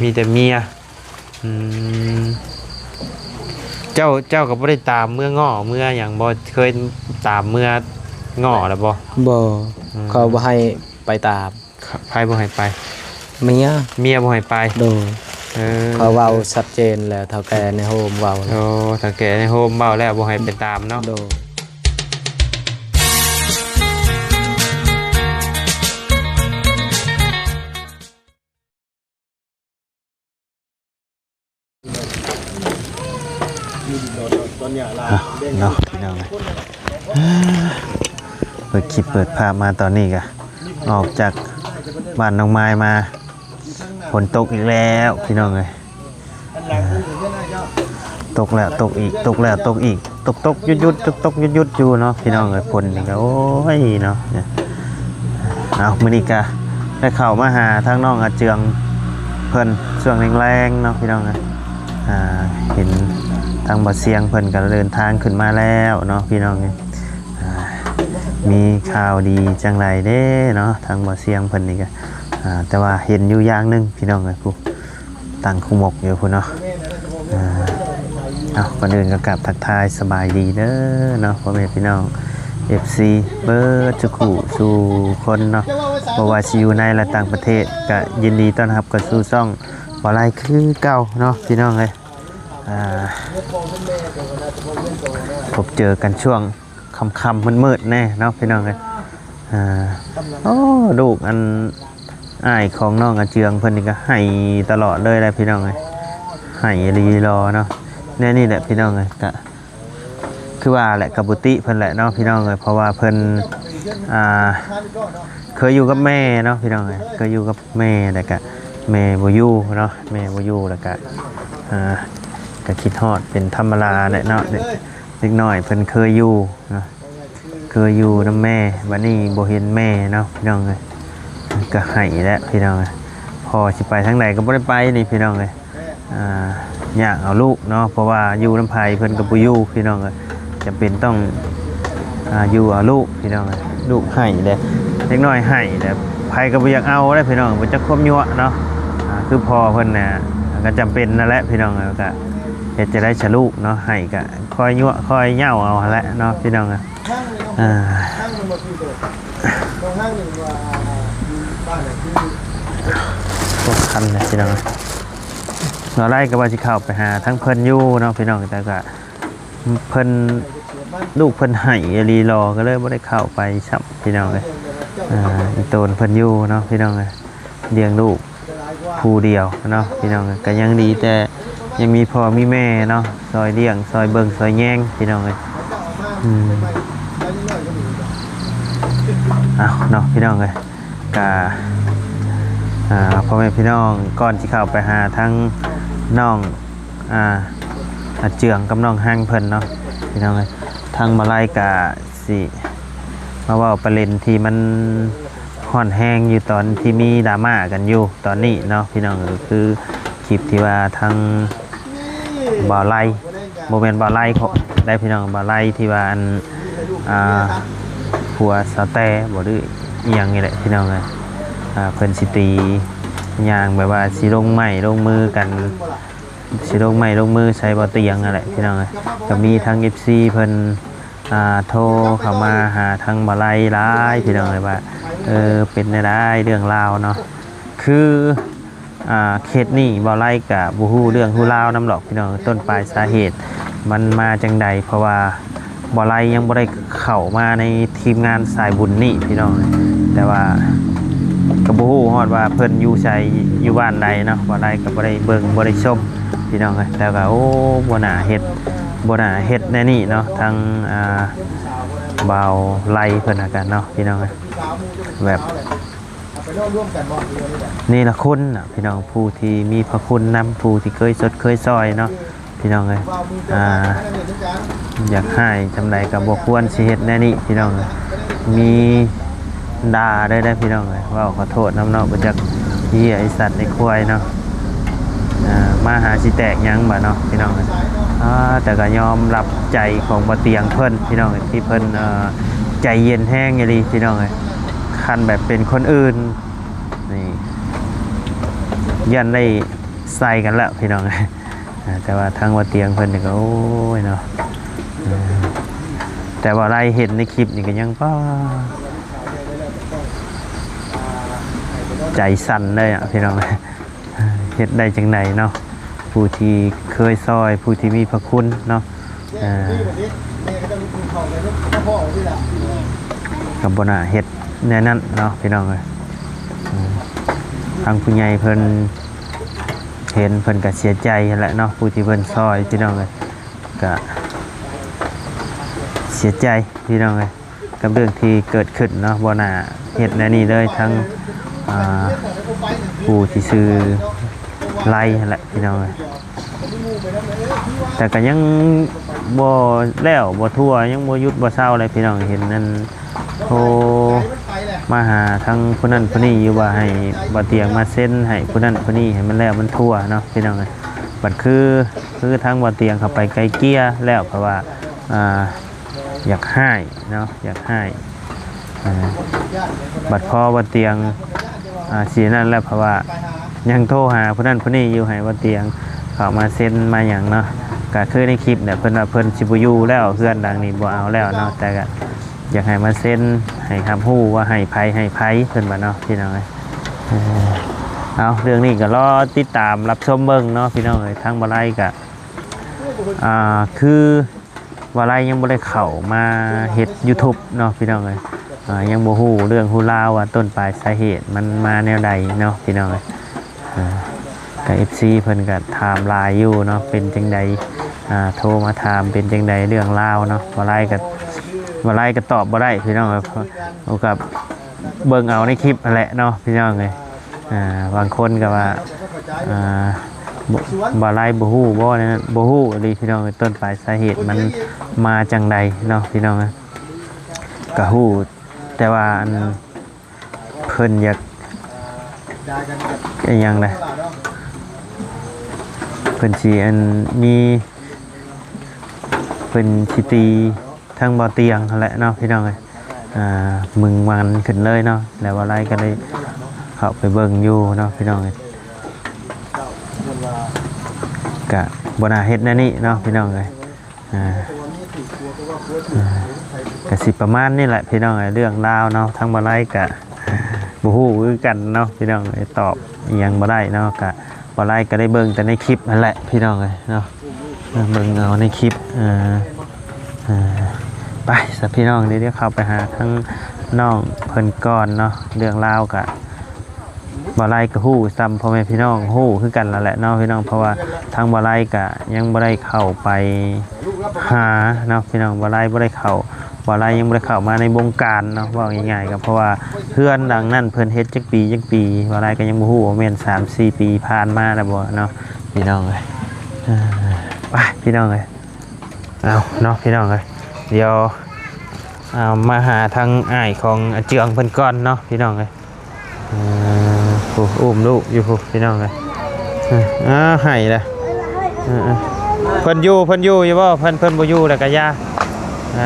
ມີແຕ່ເມຍ. ອືມ ເຈົ້າ ເຈົ້າກໍບໍ່ໄດ້ຕາມເມືອງໍ້ເມືອຫຍັງບໍ່? ເຄີຍຕາມເມືອງໍ້ແລ້ວບໍ່? ບໍ່ ອືມ ເຂົາບໍ່ໃຫ້ໄປຕາມ. ໃຜບໍ່ໃຫ້ໄປ? ເມຍ ເມຍບໍ່ໃຫ້ໄປ. ໂດຍ ເອີ ເຂົາເວົ້າຊັດເຈນແລ້ວ ເຖົ້າແກ່ໃນໂຮມເວົ້າ. ໂອ້ ເຖົ້າແກ່ໃນໂຮມເວົ້າແລ້ວບໍ່ໃຫ້ໄປຕາມເນາະ. ໂດຍ. ອ່ະ ເນາະ ພີ່ນ້ອງເອີຍ ເປີດຄລິບເປີດພາບມາຕອນນີ້ກະ ອອກຈາກບ້ານນ້ອງມາຍມາ ຝົນຕົກອີກແລ້ວ ພີ່ນ້ອງເອີຍ. ອ່າ ຕົກແລ້ວຕົກອີກ ຕົກແລ້ວຕົກອີກ ຕົກໆຢຸດໆ ຕົກໆຢຸດໆຢູ່ເນາະ ພີ່ນ້ອງເອີຍ. ຝົນນີ້ກໍ ໂອ້ຍເນາະ ເອົາ ມື້ນີ້ກໍໄດ້ເຂົ້າມາຫາທາງນ້ອງອາເຈືອງເພິ່ນຊ່ວງແລງໆເນາະ ພີ່ນ້ອງເອີຍ. ອ່າ ເຫັນທາງບ່າວຊຽງເພິ່ນກໍເດີນທາງຂຶ້ນມາແລ້ວເນາະ ພີ່ນ້ອງເອີຍ. ອ່າ ມີຂ່າວດີຈັ່ງໃດເດ້ເນາະ ທາງບ່າວຊຽງເພິ່ນນີ້ກໍ ອ່າ ແຕ່ວ່າເຫັນຢູ່ຢ່າງໜຶ່ງ ພີ່ນ້ອງເອີຍ ຜູ້ ຕັ້ງຄູ່ໝົກຢູ່ພຸ້ນເນາະ. ເອີ ເອົາ ກ່ອນອື່ນກໍກາບທັກທາຍສະບາຍດີເດີເນາະ ພໍ່ແມ່ພີ່ນ້ອງ ເອັຟຊີ ເບິດສູ່ຄູ່ສູ່ຄົນເນາະ ບໍ່ວ່າຊິຢູ່ໃນ ແລະ ຕ່າງປະເທດ ກະຍິນດີຕ້ອນຮັບເຂົ້າສູ່ຊ່ອງບໍ່ໄລຄືເກົ່າເນາະ ພີ່ນ້ອງເອີຍ. ອ່າ ພົບເຈີກັນຊ່ວງ ຄ່ຳໆມືດໆແດ່ເນາະ ພີ່ນ້ອງເອີຍ. ອ່າ ໂອ້ ລູກອັນ ອ້າຍຂອງນ້ອງອາເຈືອງເພິ່ນນີ້ກໍໄຫ້ຕະຫຼອດເລີຍແຫຼະ ພີ່ນ້ອງເອີຍ ໄຫ້ອີ່ຫຼີຫຼໍ່ເນາະ. ແນວນີ້ແຫຼະ ພີ່ນ້ອງເອີຍ ກະຄືວ່າແຫຼະ ກະບຸຕິເພິ່ນແຫຼະເນາະ ພີ່ນ້ອງເອີຍ ເພາະວ່າເພິ່ນ ອ່າ ເຄີຍຢູ່ກັບແມ່ເນາະ ພີ່ນ້ອງເອີຍ ເຄີຍຢູ່ກັບແມ່ ແລ້ວກະແມ່ບໍ່ຢູ່ເນາະ ແມ່ບໍ່ຢູ່ ແລ້ວກະ ອ່າ ກະຄິດຮອດເປັນທຳມະດາແຫຼະເນາະ. ເດັກນ້ອຍເພິ່ນເຄີຍຢູ່ເນາະ ເຄີຍຢູ່ນຳແມ່ ບັດນີ້ບໍ່ເຫັນແມ່ເນາະ ພີ່ນ້ອງເອີຍ ກໍໄຫ້ແຫຼະ ພີ່ນ້ອງເອີຍ. ພໍ່ຊິໄປທາງໃດກໍບໍ່ໄດ້ໄປນີ້ ພີ່ນ້ອງເອີຍ. ອ່າ ຢາກເອົາລູກເນາະ ເພາະວ່າຢູ່ນຳໃຜເພິ່ນກໍບໍ່ຢູ່ ພີ່ນ້ອງເອີຍ ຈຳເປັນຕ້ອງ ອ່າ ຢູ່ເອົາລູກ ພີ່ນ້ອງເອີຍ. ລູກໄຫ້ເດ້ ເດັກນ້ອຍໄຫ້ເດ້ ໃຜກໍບໍ່ຢາກເອົາເດ້ ພີ່ນ້ອງ ບໍ່ຈັກຄວາມຍົວະເນາະ. ອ່າ ຄືພໍ່ເພິ່ນນະ ກໍຈຳເປັນນັ້ນແຫຼະ ພີ່ນ້ອງເອີຍ ກໍເຮັດຈັ່ງໃດຊະ ລູກເນາະ ໄຫ້ກໍ ຄອຍຍົວະຄອຍເຍົາະເອົາຫັ້ນແຫຼະເນາະ ພີ່ນ້ອງເອີຍ. ອ່າ ຕົກຄັນແຫຼະ ພີ່ນ້ອງເອີຍ. ເຮົາໄລ່ກໍວ່າຊິເຂົ້າໄປຫາທາງເພິ່ນຢູ່ເນາະ ພີ່ນ້ອງ ແຕ່ກໍເພິ່ນ ລູກເພິ່ນໄຫ້ອີ່ຫຼີຫຼໍ່ ກໍເລີຍບໍ່ໄດ້ເຂົ້າໄປຊ້ຳ ພີ່ນ້ອງເອີຍ. ອ່າ ອີ່ໂຕນເພິ່ນຢູ່ເນາະ ພີ່ນ້ອງເອີຍ ລ້ຽງລູກ ຜູ້ດຽວເນາະ ພີ່ນ້ອງເອີຍ. ກໍຍັງດີແຕ່ຍັງມີພໍ່ມີແມ່ເນາະ ຊ່ອຍລ້ຽງ ຊ່ອຍເບິ່ງ ຊ່ອຍແຍງ ພີ່ນ້ອງເອີຍ. ອືມ ເອົາເນາະ ພີ່ນ້ອງເອີຍ ກະ ອ່າ ພໍ່ແມ່ພີ່ນ້ອງ ກ່ອນຊິເຂົ້າໄປຫາທາງນ້ອງ ອ່າ ອາເຈືອງກັບນ້ອງຮັງເພິ່ນເນາະ ພີ່ນ້ອງເອີຍ ທາງມາໄລກະ ຊິມາເວົ້າປະເດັນທີ່ມັນຮ້ອນແຮງຢູ່ຕອນທີ່ມີດຣາມາກັນຢູ່ຕອນນີ້ເນາະ ພີ່ນ້ອງເອີຍ. ກໍຄືຄລິບທີ່ວ່າທາງບ່າວໄລ ບໍ່ແມ່ນບ່າວໄລເພາະໄດ້ ພີ່ນ້ອງ ບ່າວໄລທີ່ວ່າອັນ ອ່າ ຜົວສາວແຕ້ບໍ່ ຫຼືອີ່ຫຍັງນີ້ແຫຼະ ພີ່ນ້ອງເອີຍ. ອ່າ ເພິ່ນຊິຕີ ຍ່າງແບບວ່າຊິລົງໄມ້ລົງມືກັນ ຊິລົງໄມ້ລົງມືໃສ່ບໍ່ຕຽງນັ້ນແຫຼະ ພີ່ນ້ອງເອີຍ. ກໍມີທາງເອັຟຊີເພິ່ນ ອ່າ ໂທເຂົ້າມາຫາທາງບ່າວໄລຫຼາຍ ພີ່ນ້ອງເອີຍ ວ່າ ເອີ ເປັນແນວໃດເລື່ອງລາວເນາະ. ຄື ອ່າ ເຄສນີ້ບ່າວໄລກໍບໍ່ຮູ້ເລື່ອງຮູ້ລາວນຳດອກ ພີ່ນ້ອງ ຕົ້ນປາຍສາເຫດມັນມາຈັ່ງໃດ ເພາະວ່າບ່າວໄລຍັງບໍ່ໄດ້ເຂົ້າມາໃນທີມງານສາຍບຸນນີ້ ພີ່ນ້ອງ. ແຕ່ວ່າກໍບໍ່ຮູ້ຮອດວ່າເພິ່ນຢູ່ໃສ ຢູ່ບ້ານໃດເນາະ ບ່າວໄລກໍບໍ່ໄດ້ເບິ່ງບໍ່ໄດ້ຊົມ ພີ່ນ້ອງເອີຍ. ແຕ່ກໍ ໂອ້ ບໍ່ໜ້າເຮັດ ບໍ່ໜ້າເຮັດແນວນີ້ເນາະ ທາງ ອ່າ ບ່າວໄລເພິ່ນນະກັນເນາະ ພີ່ນ້ອງເອີຍ. ແບບ ເນລະຄຸນນະ ພີ່ນ້ອງ ຜູ້ທີ່ມີພະຄຸນນຳ ຜູ້ທີ່ເຄີຍຊົດເຄີຍຊ່ອຍເນາະ ພີ່ນ້ອງເອີຍ. ອ່າ ຢາກຮ້າຍຈັ່ງໃດກໍບໍ່ຄວນຊິເຮັດແນວນີ້ ພີ່ນ້ອງເອີຍ. ມີດ່າໄດ້ ໄດ້ ພີ່ນ້ອງເອີຍ. ເວົ້າຂໍໂທດນຳເນາະ ບໍ່ຈັກເຫຍໄອ້ສັດໄອ້ຄວາຍເນາະ. ອ່າ ມາຫາຊິແຕກຫຍັງບາດເນາະ ພີ່ນ້ອງເອີຍ. ອ່າ ແຕ່ກໍຍອມຮັບໃຈຂອງບ່າວຕຽງເພິ່ນ ພີ່ນ້ອງເອີຍ ທີ່ເພິ່ນ ເອີ ໃຈເຢັນແຮງອີ່ຫຼີ ພີ່ນ້ອງເອີຍ. ຄັນແບບເປັນຄົນອື່ນນີ້ ຢ້ານໄດ້ ໃສ່ກັນແລ້ວພີ່ນ້ອງ ອ່າ ແຕ່ວ່າທາງບ່າວຕຽງເພິ່ນນີ້ກໍ ໂອ້ຍເນາະ ເອີ ແຕ່ວ່າໄລ່ເຫັນໃນຄລິບນີ້ກໍຍັງ ປ້າ ໃຈສັ່ນເລີຍອະພີ່ນ້ອງ ເຮັດໄດ້ຈັ່ງໃດເນາະ ຜູ້ທີ່ເຄີຍຊ່ອຍ ຜູ້ທີ່ມີພະຄຸນເນາະ ອ່າ ກໍບໍ່ໜ້າເຮັດແນວນັ້ນເນາະພີ່ນ້ອງເອີຍ ອືມ ທາງຜູ້ໃຫຍ່ເພິ່ນເຫັນເພິ່ນກໍເສຍໃຈຫັ້ນແຫຼະເນາະ ຜູ້ທີ່ເພິ່ນຊ່ອຍພີ່ນ້ອງເອີຍ ກໍເສຍໃຈພີ່ນ້ອງເອີຍ ກັບເລື່ອງທີ່ເກີດຂຶ້ນເນາະ ບໍ່ໜ້າເຮັດແນວນີ້ເລີຍ ທັງ ອ່າ ຜູ້ທີ່ຊື່ໄລຫັ້ນແຫຼະພີ່ນ້ອງເອີຍ ແຕ່ກໍຍັງບໍ່ແລ້ວບໍ່ທົ່ວ ຍັງບໍ່ຢຸດບໍ່ເຊົາເລີຍພີ່ນ້ອງ ເຫັນອັນໂທມາຫາທາງຜູ້ນັ້ນຜູ້ນີ້ຢູ່ ວ່າໃຫ້ບ່າວຕຽງມາເຊັນໃຫ້ຜູ້ນັ້ນຜູ້ນີ້ໃຫ້ມັນແລ້ວມັນທົ່ວເນາະພີ່ນ້ອງເອີຍ ບັດຄື ຄືທາງບ່າວຕຽງເຂົ້າໄປໄກ່ເກ່ຍແລ້ວ ເພາະວ່າ ອ່າ ຢາກຮ້າຍເນາະ ຢາກຮ້າຍ ອ່າ ບັດພໍບ່າວຕຽງ ອ່າ ຊິນັ້ນແລ້ວ ເພາະວ່າຍັງໂທຫາຜູ້ນັ້ນຜູ້ນີ້ຢູ່ ໃຫ້ບ່າວຕຽງເຂົ້າມາເຊັນມາຫຍັງເນາະ ກໍຄືໃນຄລິບແຫຼະ ເພິ່ນວ່າເພິ່ນຊິບໍ່ຢູ່ແລ້ວ ເຮືອນຫຼັງນີ້ບໍ່ເອົາແລ້ວເນາະ ແຕ່ກໍຢາກໃຫ້ມາເຊັນ ໃຫ້ຮັບຮູ້ວ່າໃຫ້ໃຜໃຫ້ໃຜ ເພິ່ນວ່າເນາະ ພີ່ນ້ອງເອີຍ ເອີ ເອົາ ເລື່ອງນີ້ກໍລໍຕິດຕາມຮັບຊົມເບິ່ງເນາະ ພີ່ນ້ອງເອີຍ ທາງບ່າວໄລກໍ ອ່າ ຄືບ່າວໄລຍັງບໍ່ໄດ້ເຂົ້າມາເຮັດຢູທູບເນາະ ພີ່ນ້ອງເອີຍ ອ່າ ຍັງບໍ່ຮູ້ເລື່ອງຮູ້ລາວວ່າຕົ້ນປາຍສາເຫດມັນມາແນວໃດເນາະ ພີ່ນ້ອງເອີຍ ອ່າ ກໍເອັຟຊີເພິ່ນກໍຖາມຫຼາຍຢູ່ເນາະ ເປັນຈັ່ງໃດ ອ່າ ໂທມາຖາມເປັນຈັ່ງໃດເລື່ອງລາວເນາະ ບ່າວໄລກໍ ບ່າວໄລກໍຕອບບໍ່ໄດ້ ພີ່ນ້ອງເອີຍ ເອົາກັບ ເບິ່ງເອົາໃນຄລິບຫັ້ນແຫຼະເນາະ ພີ່ນ້ອງເອີຍ ອ່າ ບາງຄົນກໍວ່າ ອ່າ ບໍ່ ບ່າວໄລບໍ່ຮູ້ບໍ່ນັ້ນ ບໍ່ຮູ້ອີ່ຫຼີພີ່ນ້ອງເອີຍ ຕົ້ນປາຍສາເຫດມັນມາຈັ່ງໃດເນາະ ພີ່ນ້ອງເອີຍ ກໍຮູ້ແຕ່ວ່າອັນເພິ່ນຢາກ ອີຫຍັງນະ ເພິ່ນຊິອັນມີ ເພິ່ນຊິຕີທາງບ່າວຕຽງຫັ້ນແຫຼະເນາະ ພີ່ນ້ອງເອີຍ ອ່າ ມຶງມັນຂຶ້ນເລີຍເນາະ ແລ້ວບ່າວໄລກໍໄດ້ເຂົ້າໄປເບິ່ງຢູ່ເນາະ ພີ່ນ້ອງເອີຍ ກະບໍ່ໜ້າເຮັດແນວນີ້ເນາະ ພີ່ນ້ອງເອີຍ ອ່າ ອ່າ ກະຊິປະມານນີ້ແຫຼະ ພີ່ນ້ອງເອີຍ ເລື່ອງລາວເນາະ ທາງບ່າວໄລກະ ບໍ່ຮູ້ຄືກັນເນາະ ພີ່ນ້ອງເອີຍ ຕອບອີ່ຫຍັງບໍ່ໄດ້ເນາະ ກະບໍ່ໄດ້ ກໍໄດ້ເບິ່ງແຕ່ໃນຄລິບຫັ້ນແຫຼະ ພີ່ນ້ອງເອີຍເນາະ ເບິ່ງເອົາໃນຄລິບ ເອີ ເອີ ໄປຊະພີ່ນ້ອງ ດຽວເຂົ້າໄປຫາທາງນ້ອງເພິ່ນກ່ອນເນາະ ເລື່ອງລາວກະບໍ່ໄດ້ກໍຮູ້ສ່ຳພໍ່ແມ່ພີ່ນ້ອງຮູ້ຄືກັນຫັ້ນແຫຼະເນາະ ພີ່ນ້ອງ ເພາະວ່າທາງບໍ່ໄດ້ກະຍັງບໍ່ໄດ້ເຂົ້າໄປ ຫາເນາະ ພີ່ນ້ອງ ບໍ່ໄດ້ ບໍ່ໄດ້ເຂົ້າ ບໍ່ໄດ້ ຍັງບໍ່ໄດ້ເຂົ້າມາໃນວົງການເນາະ ເວົ້າງ່າຍໆ ກໍເພາະວ່າເຮືອນຫຼັງນັ້ນເພິ່ນເຮັດຈັກປີ ຈັກປີ ບໍ່ໄດ້ກໍຍັງບໍ່ຮູ້ວ່າແມ່ນສາມສີ່ປີຜ່ານມາແລ້ວບໍ່ເນາະ ພີ່ນ້ອງເອີຍ ເອີ ໄປພີ່ນ້ອງເອີຍ ເອົາເນາະ ພີ່ນ້ອງເອີຍ ດຽວ ເອົາ ມາຫາທາງອ້າຍຂອງອາເຈືອງເພິ່ນກ່ອນເນາະ ພີ່ນ້ອງເອີຍ. ເອີ ໂອ້ ອຸ້ມລູກຢູ່ພຸ້ນ ພີ່ນ້ອງເອີຍ ເອີ ເອີ ໄຫ້ລະ ເອີ ເອີ ເພິ່ນຢູ່ ເພິ່ນຢູ່ຢູ່ບໍ່? ເພິ່ນ ເພິ່ນບໍ່ຢູ່ລະກະຢ່າ ເອີ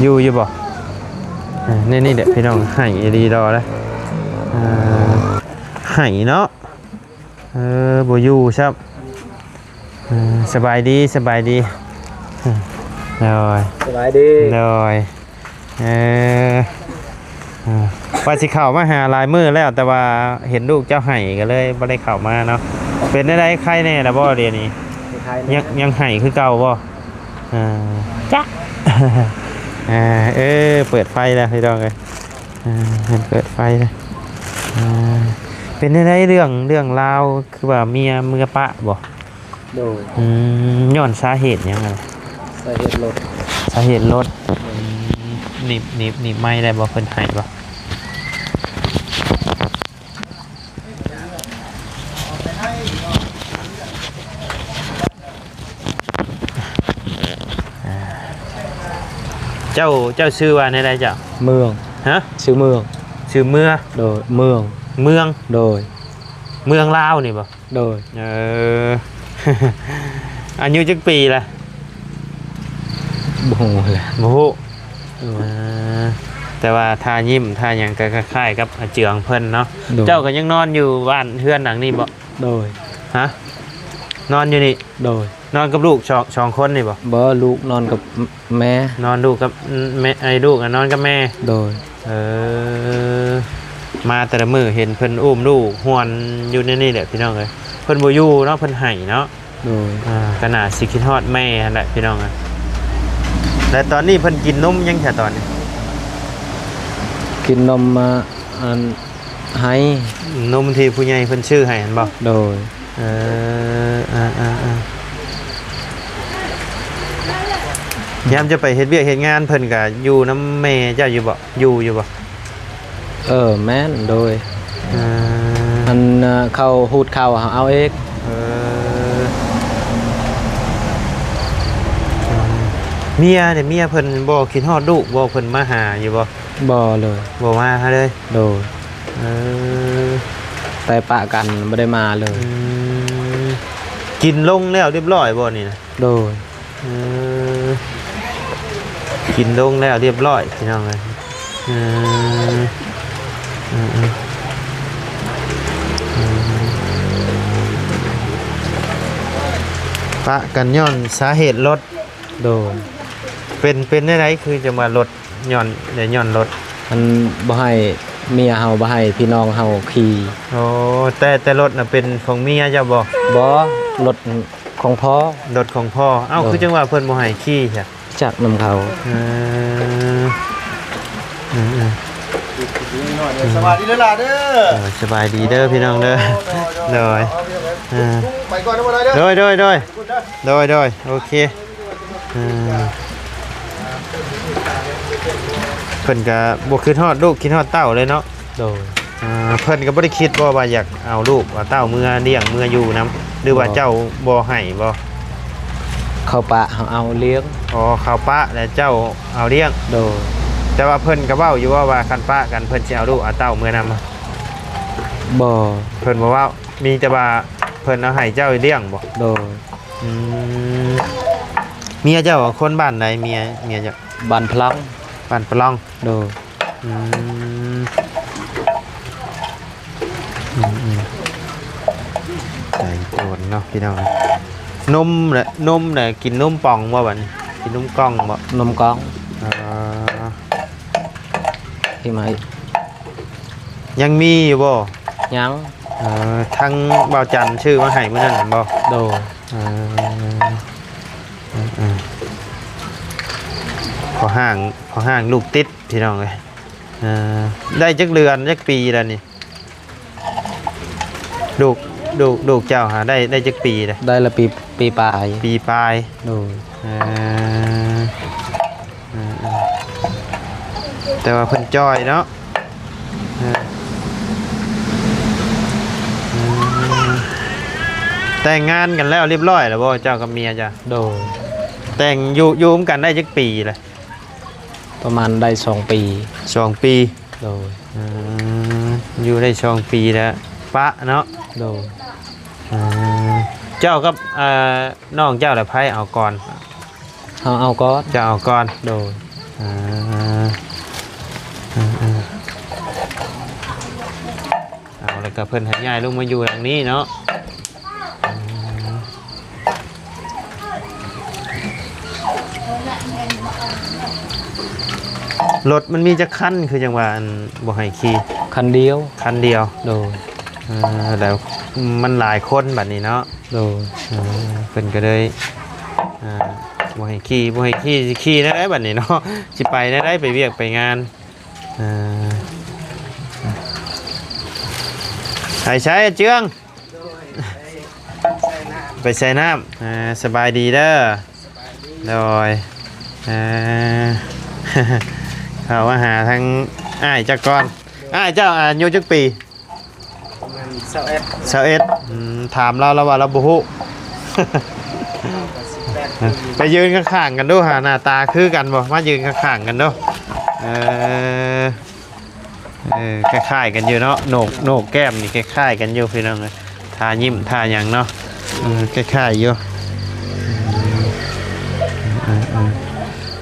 ຢູ່ຢູ່ບໍ່? ເອີ ນີ້ ນີ້ແຫຼະ ພີ່ນ້ອງ ໄຫ້ອີ່ຫຼີດອກລະ ເອີ ໄຫ້ເນາະ ເອີ ບໍ່ຢູ່ຊ້ຳ ເອີ ສະບາຍດີ ສະບາຍດີ ເອີ ໂດຍ ສະບາຍດີ ໂດຍ ເອີ ເອີ ວ່າຊິເຂົ້າມາຫາຫຼາຍມື້ແລ້ວ ແຕ່ວ່າເຫັນລູກເຈົ້າໄຫ້ ກໍເລີຍບໍ່ໄດ້ເຂົ້າມາເນາະ ເປັນແນວໃດ ໄຄແດ່ລະບໍ່ດຽວນີ້? ຍັງ ຍັງໄຫ້ຄືເກົ່າບໍ່? ເອີ ຈະ ເອີ ເອີ ເປີດໄຟແລ້ວພີ່ນ້ອງເອີຍ ເອີ ເພິ່ນເປີດໄຟແລ້ວ ເອີ ເປັນແນວໃດເລື່ອງ ເລື່ອງລາວ ຄືວ່າເມຍເມືອປະບໍ່? ໂດຍ ອືມ ຍ້ອນສາເຫດຫຍັງຫັ້ນ? ສາເຫດລົດ ສາເຫດລົດ ໂດຍ ອືມ ໜີບ ໜີບ ໜີບໄມໄດ້ບໍ່? ເພິ່ນໄຫ້ບໍ່? ເຈົ້າ ເຈົ້າຊື່ວ່າແນວໃດເຈົ້າ? ເມືອງ ຮະ? ຊື່ເມືອງ ຊື່ເມືອ ໂດຍ ເມືອງ ເມືອງ ໂດຍ ເມືອງລາວນີ້ບໍ່? ໂດຍ ເອີ ອາຍຸຈັກປີລະ? ບໍ່ຮູ້ແຫຼະ ບໍ່ຮູ້ ໂດຍ ເອີ ແຕ່ວ່າທ່າຍິ້ມທ່າຫຍັງກໍຄ້າຍໆກັບອາເຈືອງເພິ່ນເນາະ ໂດຍ ເຈົ້າກໍຍັງນອນຢູ່ບ້ານເຮືອນຫຼັງນີ້ບໍ່? ໂດຍ. ຮະ? ນອນຢູ່ນີ້? ໂດຍ. ນອນກັບລູກສອງ ສອງຄົນນີ້ບໍ່? ບໍ່, ລູກນອນກັບແມ່. ນອນລູກກັບແມ່ ໄອ້ລູກນະນອນກັບແມ່? ໂດຍ. ເອີ ມາແຕ່ລະມື້ເຫັນເພິ່ນອຸ້ມລູກຮ່ວນຢູ່ໃນນີ້ແຫຼະ ພີ່ນ້ອງເອີຍ. ເພິ່ນບໍ່ຢູ່ເນາະ ເພິ່ນໄຫ້ເນາະ. ໂດຍ. ອ່າ ກໍໜ້າຊິຄິດຮອດແມ່ຫັ້ນແຫຼະ ພີ່ນ້ອງເອີຍ. ແລະຕອນນີ້ເພິ່ນກິນນົມຫຍັງຊະຕອນນີ້? ກິນນົມ ອ່າ ອັນ ໄຮ ນົມທີ່ຜູ້ໃຫຍ່ເພິ່ນຊື້ໃຫ້ຫັ້ນບໍ່? ໂດຍ. ເອີ ອ່າໆໆ ຍາມຈະໄປເຮັດວຽກເຮັດງານ ເພິ່ນກະຢູ່ນຳແມ່ເຈົ້າຢູ່ບໍ່? ຢູ່ ຢູ່ບໍ່? ເອີ ແມ່ນ. ໂດຍ. ເອີ ອັນ ເຂົາຮູດເຂົ້າເຮົາເອົາເອງ. ເອີ ເອີ ເມຍເດ ເມຍເພິ່ນບໍ່ຄິດຮອດລູກບໍ່? ເພິ່ນມາຫາຢູ່ບໍ່? ບໍ່ເລີຍ. ບໍ່ມາຫາເລີຍ? ໂດຍ. ເອີ ແຕ່ປະກັນບໍ່ໄດ້ມາເລີຍ. ອືມ ກິນລົງແລ້ວລຽບຮ້ອຍບໍ່ນີ້ນະ? ໂດຍ. ເອີ ກິນລົງແລ້ວລຽບຮ້ອຍ ພີ່ນ້ອງເອີຍ. ເອີ ເອີ ເອີ ປະກັນຍ້ອນສາເຫດລົດ. ໂດຍ. ເປັນ ເປັນແນວໃດຄືຈັ່ງວ່າລົດ ຍ້ອນ ໄດ້ຍ້ອນລົດ? ມັນບໍ່ໃຫ້ ເມຍເຮົາບໍ່ໃຫ້ພີ່ນ້ອງເຮົາຂີ່. ໂອ້ ແຕ່ ແຕ່ລົດນະເປັນຂອງເມຍເຈົ້າບໍ່? ບໍ່, ລົດຂອງພໍ່. ລົດຂອງພໍ່. ເອົ້າ ໂດຍ. ຄືຈັ່ງວ່າເພິ່ນບໍ່ໃຫ້ຂີ່ຊະ? ຈັກນຳເຂົາ. ເອີ ເອີ ເອີ ສະບາຍດີເດີຫຼ້າເດີ. ເອີ ສະບາຍດີເດີພີ່ນ້ອງເດີ. ໂດຍ ໂດຍ ໂດຍ ເອີ ເອົາ ເອົາ ເອົາ ເອົາ ໄປກ່ອນເດີ ບໍ່ໄດ້ເດີ. ໂດຍ ໂດຍ ໂດຍ ໂດຍ ໂດຍ ໂອເຄ. ເອີ ເພິ່ນກະບໍ່ຄິດຮອດລູກຄິດຮອດເຕົ້າເລີຍເນາະ. ໂດຍ. ເອີ ເພິ່ນກະບໍ່ໄດ້ຄິດບໍ່ວ່າຢາກເອົາລູກເອົາເຕົ້າເມືອລ້ຽງເມືອຢູ່ນຳ ຫຼືວ່າ ບໍ່ ເຈົ້າບໍ່ໃຫ້ບໍ່? ເຂົາປະເຮົາເອົາລ້ຽງ. ອໍ ເຂົາປະແລ້ວເຈົ້າເອົາລ້ຽງ. ໂດຍ. ແຕ່ວ່າເພິ່ນກະເວົ້າຢູ່ບໍ່ວ່າຄັນປະກັນເພິ່ນຊິເອົາລູກເອົາເຕົ້າເມືອນຳ? ບໍ່. ເພິ່ນບໍ່ເວົ້າ ມີແຕ່ວ່າເພິ່ນເອົາໃຫ້ເຈົ້າລ້ຽງບໍ່? ໂດຍ. ອືມ ເມຍເຈົ້າຄົນບ້ານໃດ? ເມຍ ເມຍເຈົ້າ ບ້ານພະລັງ. ບ້ານພະລັງ. ໂດຍ. ອືມ ອືມ ອືມ ໄກ່ໂຕນເນາະພີ່ນ້ອງ. ນົມແຫຼະ ນົມແຫຼະ ກິນນົມປ່ອງບໍ່ບັດນີ້? ກິນນົມກ່ອງບໍ່? ນົມກ່ອງ. ອໍ ທີ່ມາອີກ ຍັງມີຢູ່ບໍ່? ຍັງ. ເອີ ທາງບ່າວຈັນຊື້ມາໃຫ້ມື້ນັ້ນແມ່ນບໍ່? ໂດຍ. ເອີ ເອີ ເອີ ພໍຮ່າງ ພໍຮ່າງລູກຕິດພີ່ນ້ອງເອີຍ. ເອີ ໄດ້ຈັກເດືອນຈັກປີແລ້ວນີ້? ລູກ ລູກ ລູກເຈົ້າຫາໄດ້ ໄດ້ຈັກປີແລ້ວ? ໄດ້ລະປີ ປີປາຍ. ປີປາຍ. ໂດຍ. ເອີ ເອີ ເອີ ແຕ່ວ່າເພິ່ນຈ່ອຍເນາະ. ເອີ ເອີ ແຕ່ງງານກັນແລ້ວລຽບຮ້ອຍແລ້ວບໍ່ ເຈົ້າກັບເມຍເຈົ້າ? ໂດຍ. ແຕ່ງຢູ່ ຢູ່ນຳກັນໄດ້ຈັກປີແລ້ວ? ປະມານໄດ້ສອງປີ. ສອງປີ. ໂດຍ. ເອີ ຢູ່ໄດ້ສອງປີແລ້ວປະເນາະ. ໂດຍ. ເອີ ເຈົ້າກັບ ເອີ ນ້ອງເຈົ້າລະໃຜເອົາກ່ອນ? ເຮົາເອົາກ່ອນ. ເຈົ້າເອົາກ່ອນ. ໂດຍ. ເອີ ເອີ ເອີ ເອົາ ແລ້ວກໍເພິ່ນໃຫ້ຍ້າຍລົງມາຢູ່ຫຼັງນີ້ເນາະ. ລົດມັນມີຈັກຄັນ ຄືຈັ່ງວ່າ ອັນ ບໍ່ໃຫ້ຂີ່? ຄັນດຽວ. ຄັນດຽວ. ໂດຍ. ເອີ ແລ້ວມັນຫຼາຍຄົນບັດນີ້ເນາະ. ໂດຍ. ເອີ ເພິ່ນກໍເລີຍ ອ່າ ບໍ່ໃຫ້ຂີ່ ບໍ່ໃຫ້ຂີ່ ຊິຂີ່ແນວໃດບັດນີ້ເນາະ? ຊິໄປແນວໃດ ໄປວຽກໄປງານ? ເອີ ໄປໃສເຈືອງ? ໄປໃສ່ນ້ຳ. ເອີ ສະບາຍດີເດີ. ໂດຍ. ເອີ ເຂົ້າມາຫາທາງອ້າຍເຈົ້າກ່ອນ. ອ້າຍເຈົ້າອາຍຸຈັກປີ? ປະມານຊາວເອັດ. ຊາວເອັດ. ອືມ ຖາມລາວ ລາວວ່າລາວບໍ່ຮູ້. ສິບແປດປີ. ໄປຢືນຂ້າງໆກັນດູຫາ ໜ້າຕາຄືກັນບໍ່? ມາຢືນຂ້າງໆກັນດູ. ເອີ ເອີ ຄ້າຍໆກັນຢູ່ເນາະ. ໂໜກ ໂໜກແກ້ມນີ້ຄ້າຍໆກັນຢູ່ພີ່ນ້ອງເອີຍ. ທ່າຍິ້ມທ່າຫຍັງເນາະ. ເອີ ຄ້າຍໆຢູ່. ເອີ ເອີ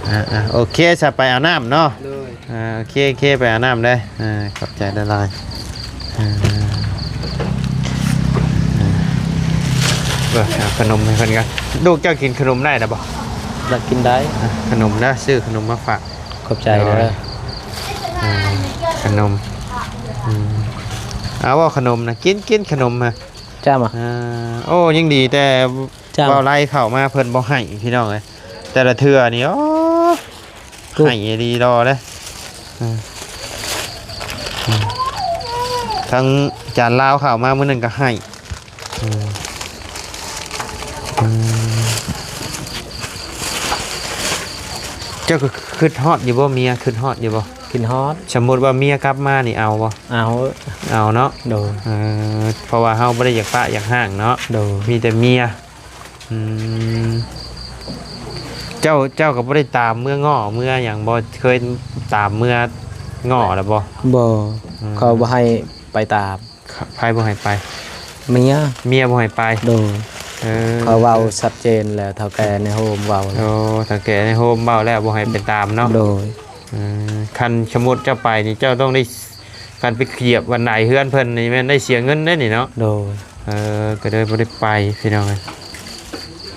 ເອີ ອ່າໆ ໂອເຄ ສະ ໄປອາບນ້ຳເນາະ. ໂດຍ. ອ່າ ໂອເຄ ໂອເຄ ໄປອາບນ້ຳເດີ້. ອ່າ ຂອບໃຈຫຼາຍໆ. ອ່າ ອ່າ ເອີ ເອົາຂະໜົມໃຫ້ເພິ່ນກ່ອນ. ລູກເຈົ້າກິນຂະໜົມໄດ້ລະບໍ່? ລະກິນໄດ້. ອ່ະ ຂະໜົມເດີ ຊື້ຂະໜົມມາຝາກ. ຂອບໃຈເດີ. ໂດຍ ອ່າ ຂະໜົມ ອືມ ເອົາບໍ່ຂະໜົມນະ? ກິນ ກິນຂະໜົມນະ. ຈ້າມາ. ອ່າ ໂອ້ ຍັງດີແຕ່ ຈ້າມາ ເວົ້າໄລ່ເຂົ້າມາເພິ່ນບໍ່ໃຫ້ ພີ່ນ້ອງເອີຍ. ແຕ່ລະເທື່ອນີ້ ໂອ້ ໃຫ້ອີ່ຫຼີລໍເດ້. ເອີ ທາງຈານລາວເຂົ້າມາມື້ນັ້ນກໍໃຫ້. ເອີ ເຈົ້າກໍຄຶດຮອດຢູ່ບໍ່? ເມຍຄຶດຮອດຢູ່ບໍ່? ຄິດຮອດ. ສົມມຸດວ່າເມຍກັບມານີ້ເອົາບໍ່? ເອົາ. ເອົາເນາະ. ໂດຍ. ເອີ ເພາະວ່າເຮົາບໍ່ໄດ້ຢາກປະຢາກຮ້າງເນາະ. ໂດຍ. ມີແຕ່ເມຍ. ອືມ ເຈົ້າ ເຈົ້າກໍບໍ່ໄດ້ຕາມເມືອງໍ້ເມືອຫຍັງບໍ່? ເຄີຍຕາມເມືອງໍ້ແລ້ວບໍ່? ບໍ່. ອືມ ເຂົາບໍ່ໃຫ້ໄປຕາມ. ໃຜບໍ່ໃຫ້ໄປ? ເມຍ. ເມຍບໍ່ໃຫ້ໄປ? ໂດຍ. ເອີ ເຂົາເວົ້າຊັດເຈນແລ້ວ ເຖົ້າແກ່ໃນໂຮມເວົ້າ. ໂອ້ ເຖົ້າແກ່ໃນໂຮມເວົ້າແລ້ວບໍ່ໃຫ້ໄປຕາມເນາະ. ໂດຍ. ເອີ ຄັນສົມມຸດເຈົ້າໄປນີ້ ເຈົ້າຕ້ອງໄດ້ ຄັນໄປຂຽບບັນໄດເຮືອນເພິ່ນນີ້ແມ່ນໄດ້ເສຍເງິນເດ້ນີ້ເນາະ. ໂດຍ. ເອີ ກໍເລີຍບໍ່ໄດ້ໄປ ພີ່ນ້ອງເອີຍ.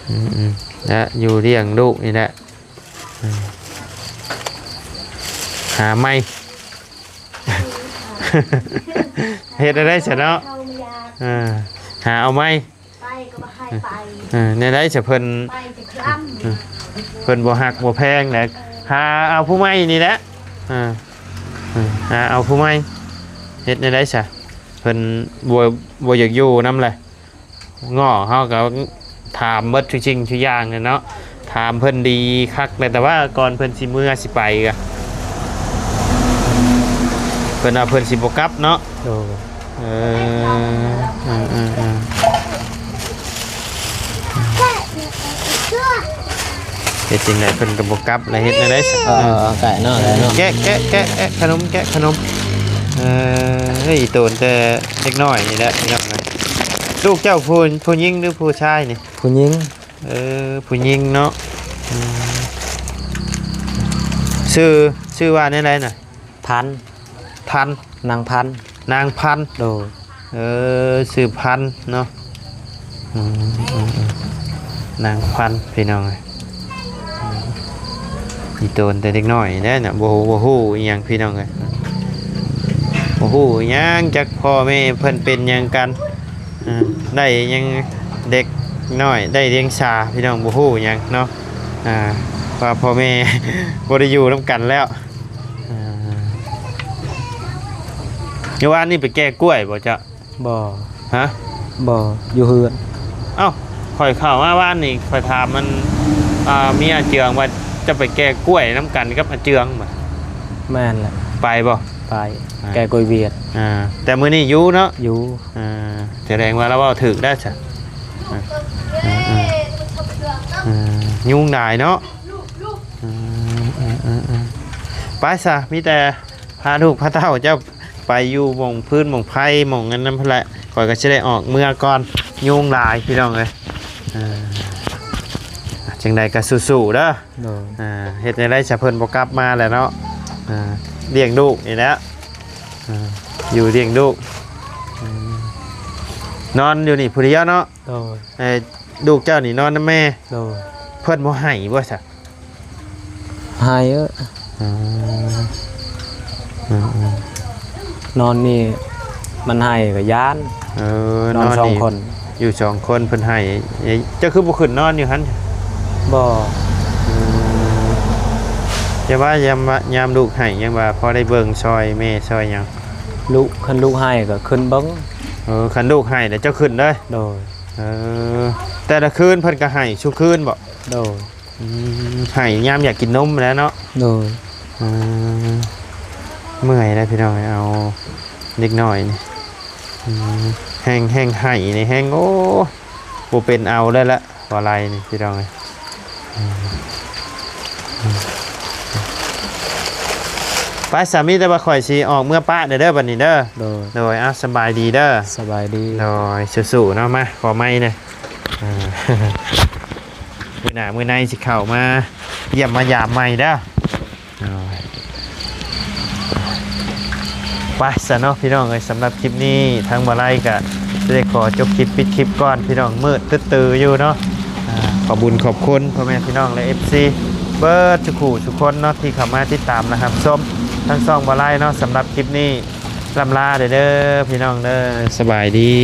ອືມໆ ແລະຢູ່ລ້ຽງລູກນີ້ແຫຼະ. ອືມ ຫາໃໝ່ ເຮັດແນວໃດຊະເນາະ. ເອີ ຫາເອົາໃໝ່. ໄປກໍບໍ່ໃຫ້ໄປ. ເອີ ແນວໃດຊະເພິ່ນ ໄປຈະຄ້ຳ. ເອີ ເພິ່ນບໍ່ຮັກບໍ່ແພງແຫຼະ ຫາເອົາຜູ້ໃໝ່ນີ້ແຫຼະ. ເອີ ຫາເອົາຜູ້ໃໝ່. ເຮັດແນວໃດຊະ ເພິ່ນບໍ່ ບໍ່ຢາກຢູ່ນຳແຫຼະ. ງໍ້ເຮົາກໍຖາມເບິດທຸກສິ່ງທຸກຢ່າງແຫຼະເນາະ. ຖາມເພິ່ນດີຄັກແຫຼະ ແຕ່ວ່າກ່ອນເພິ່ນຊິເມືອຊິໄປກະ ເພິ່ນວ່າເພິ່ນຊິບໍ່ກັບເນາະ. ໂດຍ. ເອີ ເອີ ເອີ ເອີ ເຮັດຈັ່ງໃດເພິ່ນກໍບໍ່ກັບລະ ເຮັດແນວໃດຊະ? ເອີ ເອີ ເອີ ແກະເນາະ ແກະເນາະ ແກະ ແກະ ແກະ ແກະຂະໜົມ ແກະຂະໜົມ. ເອີ ເອີຍ ໂຕນແຕ່ເດັກນ້ອຍນີ້ແຫຼະ ພີ່ນ້ອງເອີຍ. ລູກເຈົ້າຜູ້ ຜູ້ຍິງຫຼືຜູ້ຊາຍນີ້? ຜູ້ຍິງ. ເອີ ຜູ້ຍິງເນາະ. ອືມ ຊື່ ຊື່ວ່າແນວໃດນະ? ພັນ. ທັນ. ນາງພັນ. ນາງພັນ. ໂດຍ. ເອີ ຊື່ພັນເນາະ. ອືມ ອືມ ອືມ ນາງພັນ ພີ່ນ້ອງເອີຍ. ອືມ ອີ່ໂຕນແຕ່ເດັກນ້ອຍແດ່ນະ ບໍ່ ບໍ່ຮູ້ອີ່ຫຍັງ ພີ່ນ້ອງເອີຍ. ບໍ່ຮູ້ອີ່ຫຍັງ ຈັກພໍ່ແມ່ເພິ່ນເປັນຫຍັງກັນ. ເອີ ໄດ້ຫຍັງ ເດັກນ້ອຍໄດ້ດຽງສາ ພີ່ນ້ອງ ບໍ່ຮູ້ຫຍັງເນາະ. ອ່າ ວ່າພໍ່ແມ່ບໍ່ໄດ້ຢູ່ນຳກັນແລ້ວ. ອ່າ ມື້ວານນີ້ໄປແກ່ກ້ວຍບໍ່ເຈົ້າ? ບໍ່. ຮະ? ບໍ່ ຢູ່ເຮືອນ. ເອົ້າ ຂ້ອຍເຂົ້າມາວານນີ້ ຂ້ອຍຖາມມັນ ອ່າ ເມຍອາເຈືອງວ່າຈະໄປແກ່ກ້ວຍນຳກັນກັບອາເຈືອງ. ແມ່ນແຫຼະ. ໄປບໍ່? ໄປ. ອ່າ ແກ່ກ້ວຍຫວຽດ. ອ່າ ແຕ່ມື້ນີ້ຢູ່ເນາະ? ຢູ່. ອ່າ ສະແດງວ່າລາວເວົ້າຖືກໄດ້ຊະ. ອ່າ ອ່າ ອ່າ ຍຸງຫຼາຍເນາະ. ອືມ ອືມ ອືມ ອືມ ໄປຊະ ມີແຕ່ພາລູກພາເຕົ້າເຈົ້າໄປຢູ່ໝ່ອງຟືນໝ່ອງໄຟໝ່ອງອັນນັ້ນພຸ້ນແຫຼະ. ຂ້ອຍກໍຊິໄດ້ອອກເມືອກ່ອນ ຍຸງຫຼາຍ ພີ່ນ້ອງເອີຍ. ເອີ ຈັ່ງໃດກໍສູ້ໆເດີ. ໂດຍ. ອ່າ ເຮັດແນວໃດຊະ ເພິ່ນບໍ່ກັບມາແຫຼະເນາະ. ອ່າ ລ້ຽງລູກນີ້ແຫຼະ. ອ່າ ຢູ່ລ້ຽງລູກ. ອືມ ນອນຢູ່ນີ້ຜູ້ດຽວເນາະ. ໂດຍ. ເອີ ລູກເຈົ້ານີ້ນອນນຳແມ່. ໂດຍ. ເພິ່ນບໍ່ໄຫ້ບໍ່ຊະ? ໄຫ້ເອີ. ອືມ ອືມ ອືມ ນອນນີ້ມັນໄຫ້ກໍຢ້ານ. ເອີ ນອນ ນອນສອງຄົນ ຢູ່ສອງຄົນເພິ່ນໄຫ້. ເຈົ້າຄືບໍ່ຂຶ້ນນອນຢູ່ຫັ້ນ? ບໍ່. ອືມ ຢ່າວ່າຍາມ ຍາມລູກໄຫ້ ຍັງວ່າພໍໄດ້ເບິ່ງຊ່ອຍແມ່ຊ່ອຍຫຍັງ. ລູກ ຄັນລູກໄຫ້ກໍຂຶ້ນເບິ່ງ. ເອີ ຄັນລູກໄຫ້ແລ້ວເຈົ້າຂຶ້ນເລີຍ? ໂດຍ. ເອີ ແຕ່ລະຄືນເພິ່ນກໍໄຫ້ຊຸຄືນບໍ? ໂດຍ. ອືມ ໄຫ້ຍາມຢາກກິນນົມແຫຼະເນາະ. ໂດຍ. ອືມ ເມື່ອຍແລ້ວພີ່ນ້ອງ ເອົາເດັກນ້ອຍນີ້. ອືມ ແຮງ ແຮງໄຫ້ນີ້ແຮງ ໂອ້ ບໍ່ເປັນເອົາແລ້ວລະ ບໍ່ໄລ່ນີ້ພີ່ນ້ອງເອີຍ. ອືມ ອືມ ໄປສາມີ ແຕ່ວ່າຂ້ອຍຊິອອກເມືອປະແດ່ເດີບັດນີ້ເດີ. ໂດຍ. ໂດຍ. ເອົາ ສະບາຍດີເດີ. ສະບາຍດີ. ໂດຍ. ສູ້ໆເນາະ. ມາ ຂໍໄມ້ແດ່. ອ່າ ມື້ໜ້າມື້ໃນຊິເຂົ້າມາຢ້ຽມມາຢາມໃໝ່ເດີ. ໂອ້ຍ ໄປຊະເນາະພີ່ນ້ອງເອີຍ, ສຳລັບຄລິບນີ້ທາງບ່າວໄລກະ ຊິໄດ້ຂໍຈົບຄລິບປິດຄລິບກ່ອນພີ່ນ້ອງ ມືດຕຶດຕືຢູ່ເນາະ. ອ່າ ຂອບບຸນຂອບຄຸນພໍ່ແມ່ພີ່ນ້ອງ ແລະ ເອັຟຊີ ເບິດທຸກຜູ້ທຸກຄົນເນາະ ທີ່ເຂົ້າມາຕິດຕາມ ແລະ ຮັບຊົມທາງຊ່ອງບ່າວໄລເນາະ. ສຳລັບຄລິບນີ້ ລ່ຳລາເດີພີ່ນ້ອງເດີ ສະບາຍດີ.